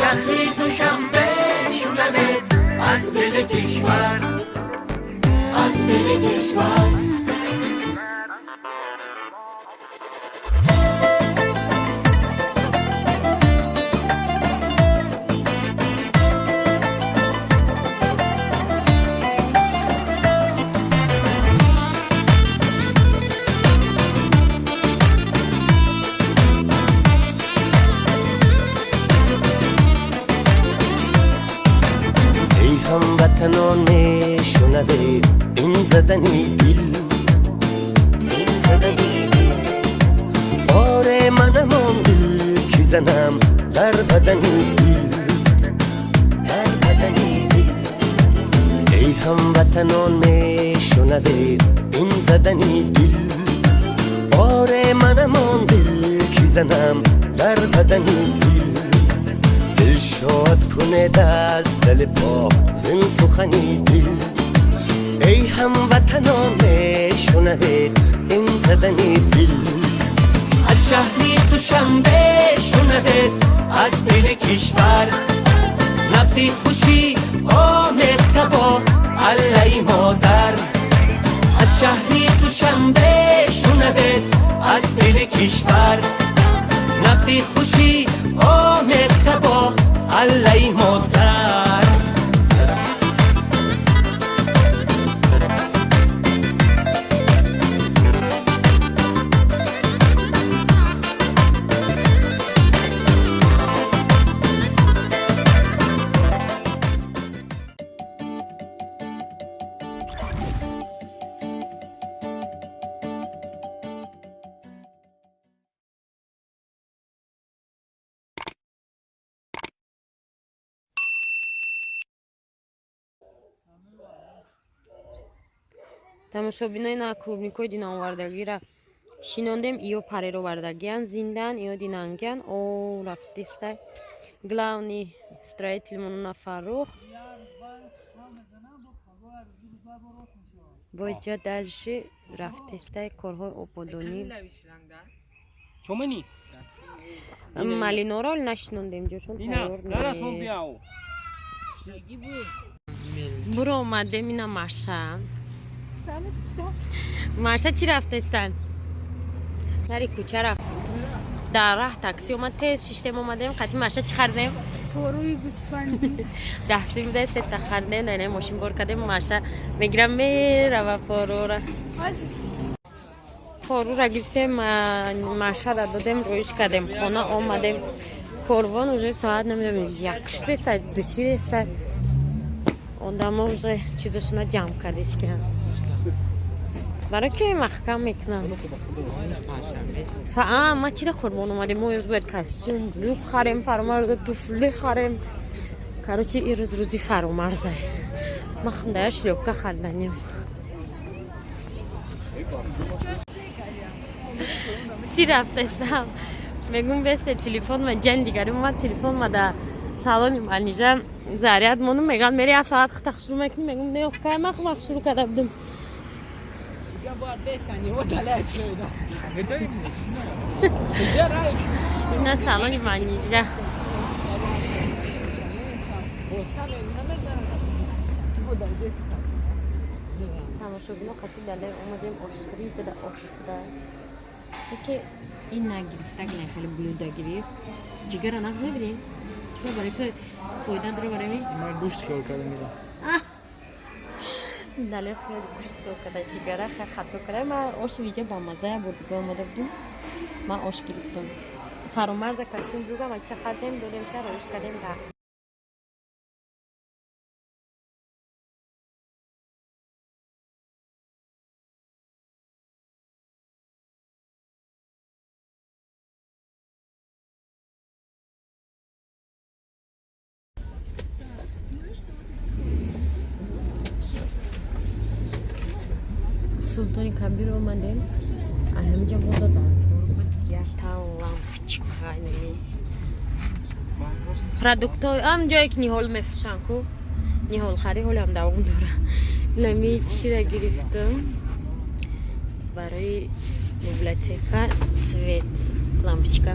Шаҳри Душанбе шунавед, аз дили кишвар, аз дили кишвар. Эй ҳамватанон, мешунавед ин задани дил, ин задани дил. Оре, манам он дил, ки занам дар бадани дил, дар бадани дил. Эй ҳамватанон, мешунавед ин задани дил. Оре, манам он дил, ки занам дар бадани дил. Дил шод кунед аз дили пок зин сухани дил. Эй ҳамватанон, мешунавед ин задани дил. Аз шаҳри Душанбе шунавед, аз дили кишвар. Набзи хушӣ омехта бо аллаи модар. Аз шаҳри Душанбе шунавед, аз дили кишвар. Набзи хушӣ омехта бо аллаи модар. Тамошобинои, на клубникои динаовардагира шинондем. Иё пареровардагиян, зиндан, иё динангиян. О, рафтиста главный строитель монона Фаррух боиҷа дальше рафтестай корҳои ободонӣ. Чомани? Малиноро нашинондем, ҷошон тайёр нест. Буро омадем, ина Маша. Маша чӣ рафтеста? Сари кӯча рафт, дар раҳ такси омад, тез шиштем, омадем. Қати Маша чӣ хардем? Порӯи гӯсфандӣ. 10 сим да сета хардем, дар мошин бор кардем. Маша мегирам, мерава порӯра. Порӯра гирифтем, Машара додем, рӯиш кардем, хона омадем. Корвон уже соат намедонам, 1 шидеста, 2 шидеста. Одамо уже чизошона ҷамъ кардистиям, барои ки маҳкам мекунам. Фаа ма чира қурбон омадем. Мо ирӯз бояд костюм брюк харем, Фаромарза туфли харем. Короче, ирӯз рӯзи Фаромарза. Ма хандая шлёпка харданем. Чӣ рафтестам? Мегум, бесте, телефон ма ҷан дигари омад, телефон ма да салони манижа заряд монум. Мегам, мери, як соат хата шурӯъ мекунӣ. Мегум, не, кай ма вақт шурӯъ карда будем? Инҷа бояд бесани, о далай чойда. Инҷа рай. На салони манижа. Боста намезанад. Тамошобино, қати далер омадем ошхӯрӣ. Иҷода ош буда, яке ин нагирифтак, не, хеле блюда гирифт. Ҷигара нағз мебинем, чиро барои ки фоида дора барои Ман гӯшт хиёл кардам ира. Далер хеле гӯшт хиёл карда, ҷигара хато карда. Ман ош виҷа бамазая бурдига омада будум, ман ош гирифтам. Фаромарза костюм брюкам ча хардем, додем, ша роиш кардем, рафт. Султони Кабир омадем. Ҳаминҷа мода даркор буд якта лампочка, неми продуктҳои ам ҷое ки ниҳол мефурӯшанд ку, ниҳолхарӣ ҳолиам давом дора. Нами чира гирифтам барои библиотека, свет, лампочка.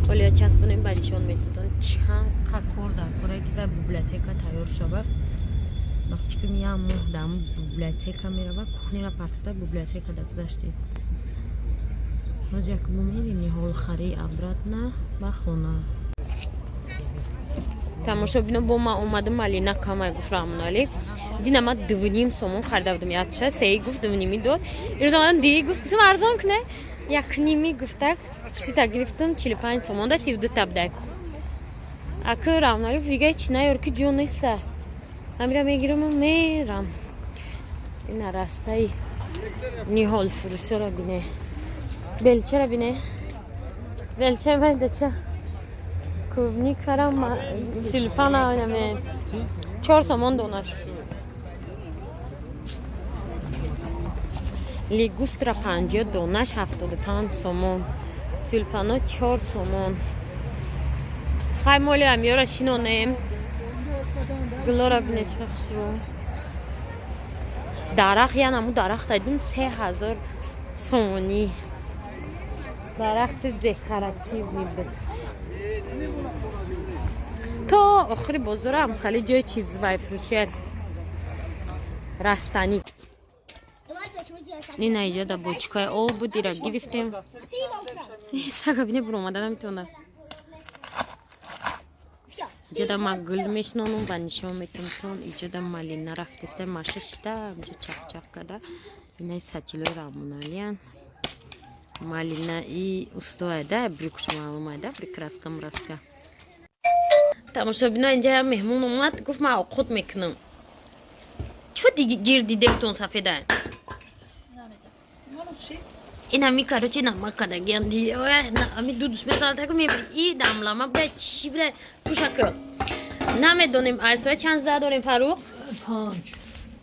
Ҳолия часпонем, ба нишон методон. Чанд қа кор дар кора, ки ба библиотека тайёр шава. Ба фикрам, як моҳ дар библиотека мерава. Кухнера партофта, библиотека да гузаштем. Ҳоз як мо мерем ниҳолхарӣ, обратно ба хона. Тамошобино, бо ман омадам. Малина камай, гуфт Раҳмоналӣ. Дина ман 2,5 сомон харида будам, ядша сеи гуфт, дувнимӣ дод. Ирӯз омадам, дии гуфт, гуфтам, арзон куне, якнимӣ гуфтак. 30-та гирифтам, 45 сомон да 32-та будай. Аки Раҳмоналӣ гуфт, дига ҳечи наёр, ки ҷо неста. Ҳамира мегираму мерам. Ина растаи ниҳолфурӯшоро бине, белчара бине, белча майдача, клубникара, тюльпана наме 4 сомон донаш. Лигустра 50 донаш 75 сомон, тюльпано 4 сомон. Хай, моли амёра шинонем. Гулора бине, чӣ хушрӯ. Дарахт янаму дарахт дидум, 3000 сомонӣ. Дарахти декоративный буд. То охири бозорам хеле ҷои чиз вайфурӯшия, растанӣ. Нина, иҷа да бочкаи об буд, ира гирифтем. Сага бине, буромада наметавонад. Иҷада ман гул мешинонам ва нишон метонтон. Иҷада малина рафтеста, маша шита инҷа чақчақ карда. Инаи сатилои Рамоналиян. Малина и устоайда, брюкш маълумайда, прикраска мраска. Тамошобино, инҷа як меҳмон омад, гуфт, ман оқут мекунам. Чо гирди дегтон сафеда? Ин ҳами, короче, намак кадагиам. Ами дудуш мезанад, таку мебри. И дамлама буда, чӣ буда, пушака намедонем. Айсоя чанд зда дорем, Фаруқ?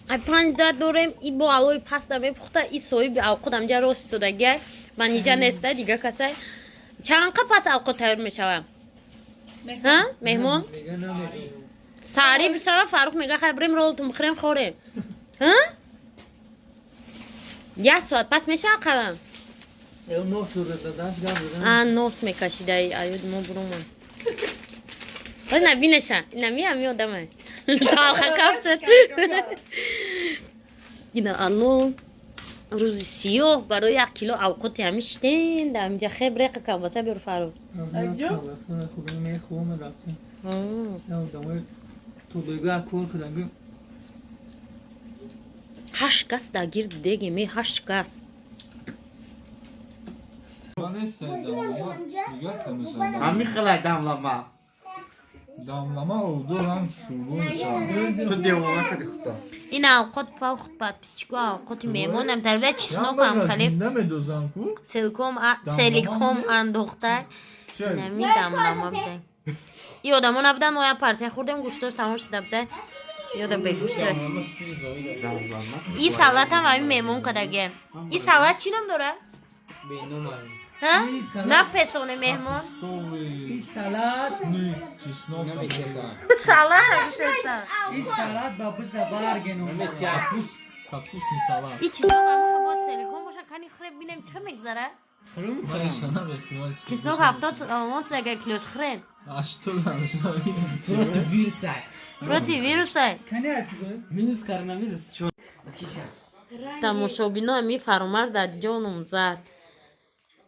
Ай 5 да дорем. И бо алои паста мепухта. И соҳиби авқот амҷа рост истодагиай ва ниҷа неста, дига касай. Чанд қа пас авқот тайёр мешава, меҳмон? Саҳарӣ бишава, Фаруқ мега, хай, бирем ролтон бихӯрем, хорем. Як соат пас мешава қалам. А нос мекашидай, аюд мо бурумон. На бинеша, инами ами одама талха кафчад. Ина ано рӯзи сиёҳ барои 1 кило авқоти ҳами шитен да амҷа. Хеб реқа, колбаса биёр, Фаруқ. Ҳашт кас дар гирди деге ме, ҳашт кас. Ҳами хелай дамлама. Дамлама обдор ҳам шӯрбо мешавад. Ту девона шуди, худо. Ин авқот пахт, подписчико, авқоти меҳмонам тарбия, чеснокам хеле. Зинда медозам ку. Целиком, целиком андохта. Нами дамлама буда. И одамо набудан, мо як партия хӯрдем, гӯштош тамом шуда буда. Ёда бегӯшт расид. Дамлама. И салатам ҳами меҳмон кадаге. И салат чӣ ном дора? Ҳа? На песоне, меҳмон. Салат. Чеснок. Салат ҳамшеста. Ин салат ба биза баргену. Капустный салат. И чеснок ҳам хабо целиком боша, кани хӯрем, бинем чӣ мегзара. Чеснок 70 сомон шуда килош, хӯрен. 80 Против вируса. Против вируса. Минус коронавирус. Тамошобино, ами фаромарз дар ҷоном зад.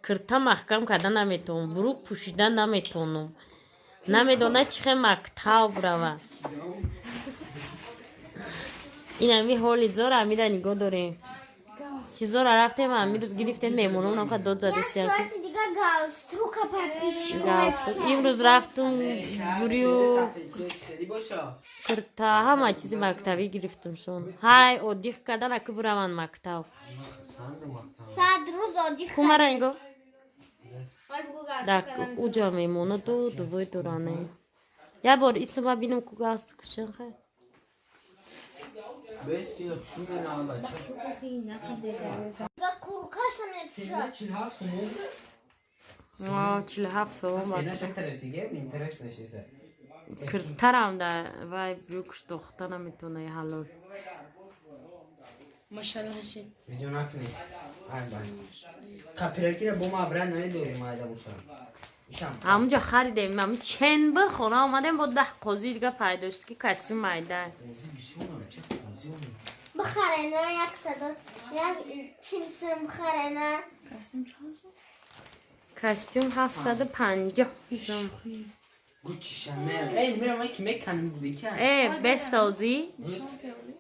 Кирта маҳкам карда наметавонам, бурук пӯшида наметавонам, намедона чӣ хел мактаб рава. Ин ами ҳоли зора амира нигоҳ дорем. Чизора рафтем, амирӯз гирифтем, меҳмонон амха дод задестиям. Соати дига галстука, подписчико. Галстук. Имрӯз рафтум, брюк, кирта, ҳама чизи мактабӣ гирифтум шон. Ҳай, отдых кардан, аки бираванд мактаб. Сад рӯз отдых. Кумара нигоҳ дар уҷа мемона, ду дувои доране. Як бор исма бинам ку галстук шон, хай. Дига куркаша несша. 47 сомон. Киртарам да вай брюкш дохта наметавона, ҳалол. Видео накунӣ. Ай бай. Қапиракира бо ма брат намедорим, майда бошам. Ҳамунҷо харидем. Ами чен бир хона омадем, бо 10 қозӣ дига пайдо шуд, ки костюм майда. Бихарена 140 сум бихарена. Костюм чанд сум? Костюм 750 сум. Gucci, Chanel. Ey, мерам ки меканем буди ка. Э, бестозӣ. Нишон теорӣ.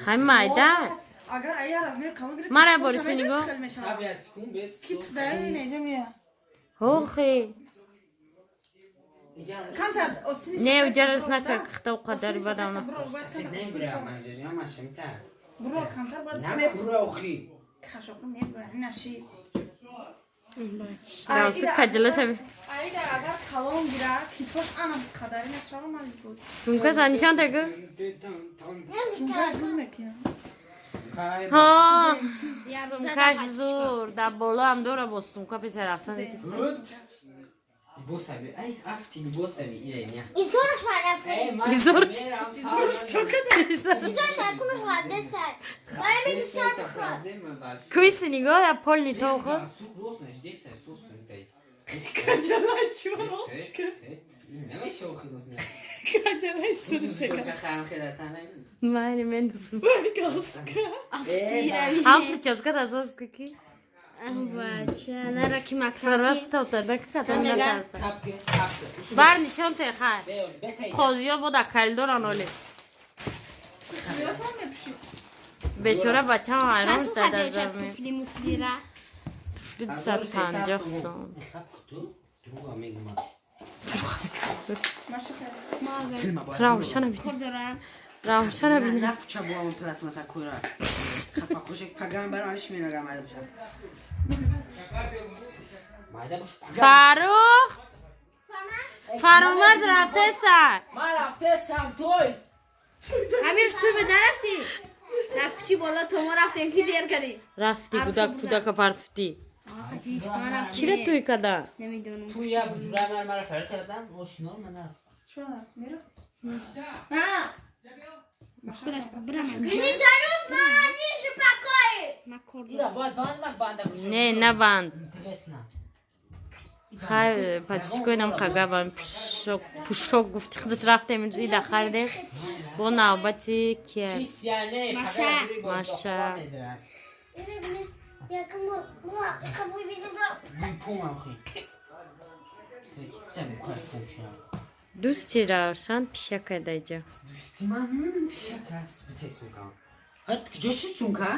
Ҳами майда. Агар ая размер калон гирифт, Мара китфоша бориси медонӣ нигоҳ. чӣ хел мешавад? Абиас кун бес. Китф даёни неҷа мея. Охи. Камтар остини. Не, уҷарас накард, хта қадар бадам. Намебурам, манҷа машамта. Буро камтар бояд. Намебура охи. Кашоқу мебура, наши. Равсу каҷила шави. Аида агар калон гира, китфош ана қадари мешава, мали буд. Сумка са нишон тагу. Сумка зур некия. Ҳо, сумкаш зур. Дар болоам дора бо сумка пеша рафтан. Босави. Ай, афти босави иреня. Изорш манафри. Изорш. Изорш чокада. Изорш акунаш ғаддестай. Барои ми бисёр бихор. Куйси нигоҳ я полни тохо. Каҷала чӣ рост чика? Намеша охи рост. Каҷала истори сека. Майли мен дусум. Галстука. Ҳам прическа дасоз ки. Бача, нара ки мактаб. Фарвас тавтарда ки катам натарса. Бар нишон те хай. Қозиё бо дар коридоран оле. Туфлиётон мепӯшӣ. Бечора бачаам ҳайрон Чанд сум шуда дар хадиёча замин. туфли муфлира? Туфли 250 сум. Маша хай. Равшана бин. Кор дорам. Равшана бин. Нафча буам пластмасса кура. Хафа кошек паган бар алиш мемагам айда бошам. Фарух! Фарумаз рафтеса. Ман рафтесам той. Амир, субе нарафтӣ? Дар кӯчи боло то мо рафтем, ки дер кардӣ. Рафти Арӯсӣ кудак буда. кудака партуфтӣ. Ман рафтем. Кира туй када? Намедонам. Туя буҷура мар мара фарқ кардан, ошино ман рафтам. Чӣ нарафт? Мерафт? А! Бирам. Ира бояд банд мак банда кушо. Не, набанд. Интересно. Хай, подписчикоинам қагабан пушок пушок гуфти худаш рафтем ида харидем. Бо навбати кия? Чисяне. Маша. Маша. Якум бор қабуи безим дорам. Пумам хи. Текстам картам шам. Дӯсти Равшан пишака даҷа. Дӯсти ман пишак аст. Бите сумка. Ҳат куҷо шуд сумка?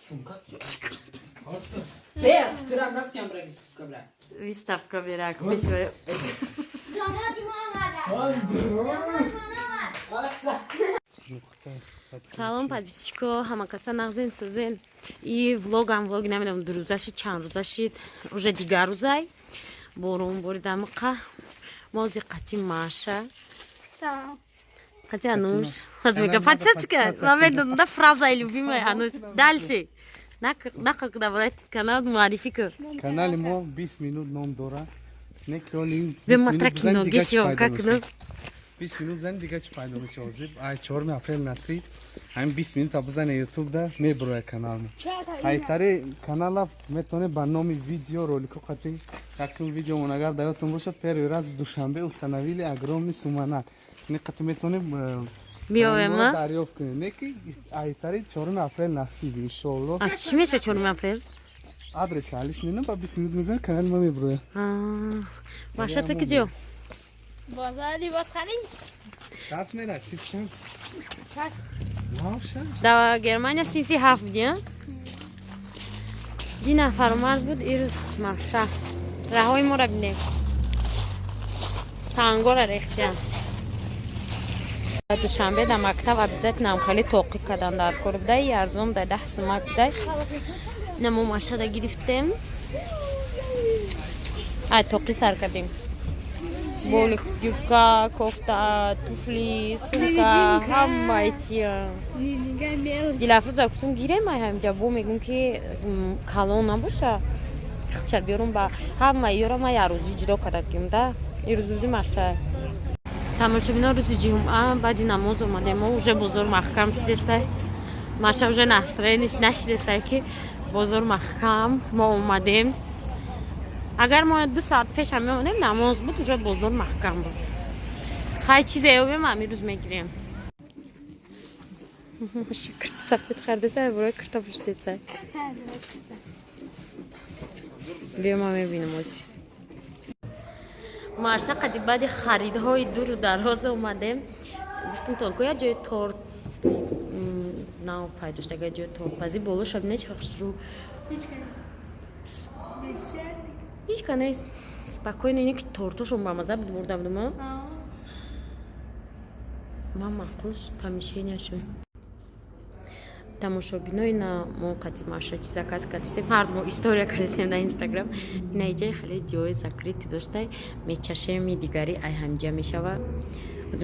Сумка куҷо? Бе, турам нафтиам бра выставка бра. Выставка берак пеш. Домоди мо омада. Домоди мо омад. Салом, подписчико, ҳамакаса нағзен, сӯзен. И влогам влоги намедонам дурӯза шид, чанд рӯза шид, уже дигар рӯзай. Борон боридамқа. Мози қати Маша. Салом. Қати Ануш. Ҳозир мега подсадка. Ма медонам да фраза любимая Ануш. Дальше. Нақл куда барои канал муаррифӣ кун. Канали мо 20 минут ном дора. Не ки оли Бе матра киноги съёмка кунам. 20 минут зани, дига чӣ пайдо мешава? Ҳозир ай 4 апрел насиб. Ҳамин 20 минута бизане ютуб да мебуроя канал мо. Айтари канала метавонед ба номи видео ролико қати якум видеомон, агар дар ёдтон бошад, первый раз в Душанбе установили огромный суманак. Не қати метавонем Биёвем, а? дарёфт кунем. Не ки айтари 4 апрел насиб, иншоалло. А чӣ меша 4 апрел? Адрес алиш менам, ба 20 минут мезанем, канали мо мебуроя. Маша, ту куҷо? Бозор либос харид. Дарс мерад, синфи чанд? Шаш. Вау, шаш. Дар Германия синфи ҳафт будӣ, а? Дина Фарумарз буд, ирӯз Маша. Раҳои моро бинем. Сангора рехтиям. Душанбе дар мактаб обязательно ҳамхеле тоқӣ кардан дар кор будай, арзон будай, 10 сумак будай. Ина мо Машада гирифтем. Ай тоқӣ сар кардем. Болик, юбка, кофта, туфли, сумка, ҳамаи чия. Дилафрӯза гуфтум, гирем ай ҳаминҷа, бо мегӯм ки калон набоша. Хча биёрум, ба ҳамаи ёра ма ярӯзӣ ҷудо карда гим да. Ирӯзӯзи Маша. Тамошобино, рӯзи ҷумъа баъди намоз омадем, мо уже бозор маҳкам шудестай. Маша уже настроениш нашидестай, ки бозор маҳкам, мо омадем. Агар мо 2 соат пеш ҳам меомадем, намоз буд, уже бозор маҳкам буд. Хай, чизе ёбем, ҳамин рӯз мегирем. Кирти сафед хардеса, барои кирта пуштеса. Биё, ма мебинам ози. Маша қади баъди харидҳои дуру дароз омадем. Гуфтум то як ҷои торт нав пайдо шуд, агар ҷои тортпазӣ боло шаб не чӣ хушрӯ. Ҳеҷ ка нест. Спокойно, ине ки тортошон бамаза буд, бурда будум. Ман маъқул помещенияшон. Тамошобинои на мо қати Маша чи заказ кардисем, ҳар мо история кардисем дар Инстаграм. Ина иҷаи хеле ҷои закрытый доштай, мечашеми дигари ай ҳамҷа мешава.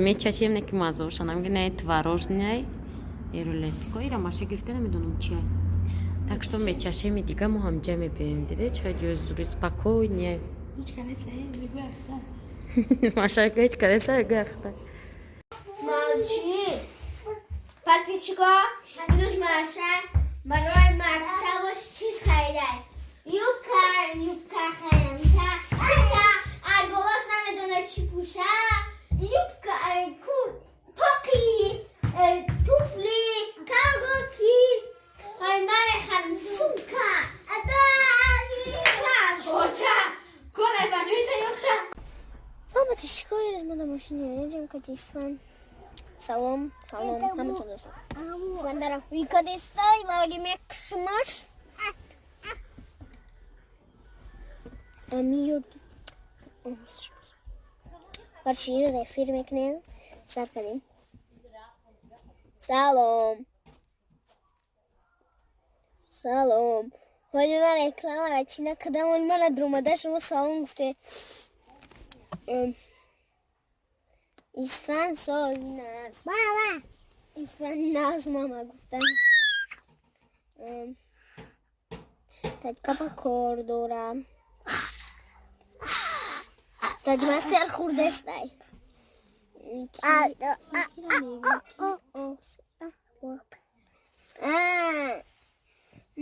Мечашем, не ки маззаоша намега, не творожный рулетико ира Маша гирифта, намедонам чия. Так что мечашеми дига мо ҳамҷа мебиёем. Диде, ча ҷои зури спокойный. Маша ҳеҷ ка нест, мегӯяхта. Молчи. Подписчика, имрӯз Маша барои мактабаш чиз харидай. Юбка, юбка харидам. Та, арголош намедона чӣ пӯша. Юбка, кур, тоқи, туфли, колготки. Ай, ман мехарам сумка. Оча, конай ба ҷои та ёфта. Салом, подписчика, имрӯз мо дар мошини Эраҷем катисфан. Салом, салом, ҳаматон дӯстон. Исфандара викодистой, вали мекшмаш. Ами ёд. Короче, ирӯз эфир мекунем. Сар кардем. Салом. Салом. Ҳоли ман рекламара чӣ накардам, ҳоли мана дуромада шумо салом гуфте. Исфанд соз нас. Баба. Исфанд нас мама гуфтам. Таҷкапа кор дорам. Таҷмастер хурдестай.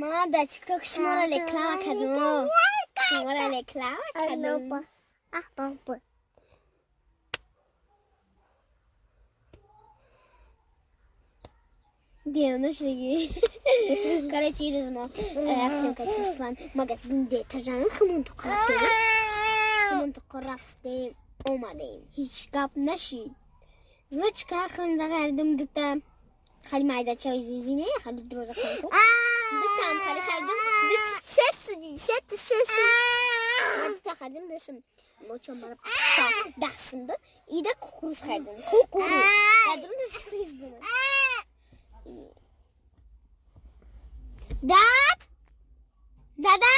Ма дар тикток шуморо реклама кардам. Шуморо реклама кардам. Диана шудагӣ. Короче, ирӯз мо рафтем катисфан магазин детажан хумон тоқа рафтем. Хумон тоқа рафтем, омадем. Ҳеҷ гап нашид. Звучка хунда хардим дута. Хали майдачаи зизине, хали дуроза хонку. Дутам хали хардим. Дут сес, сет сес. Ма дута хардим десим. Мочом мара дастимда. Ида кукуруз хардим. Кукуруз. Дадрун сюрприз буд. Дад? Дада?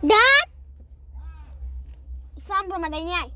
Дад? Ислам бромадай, няй.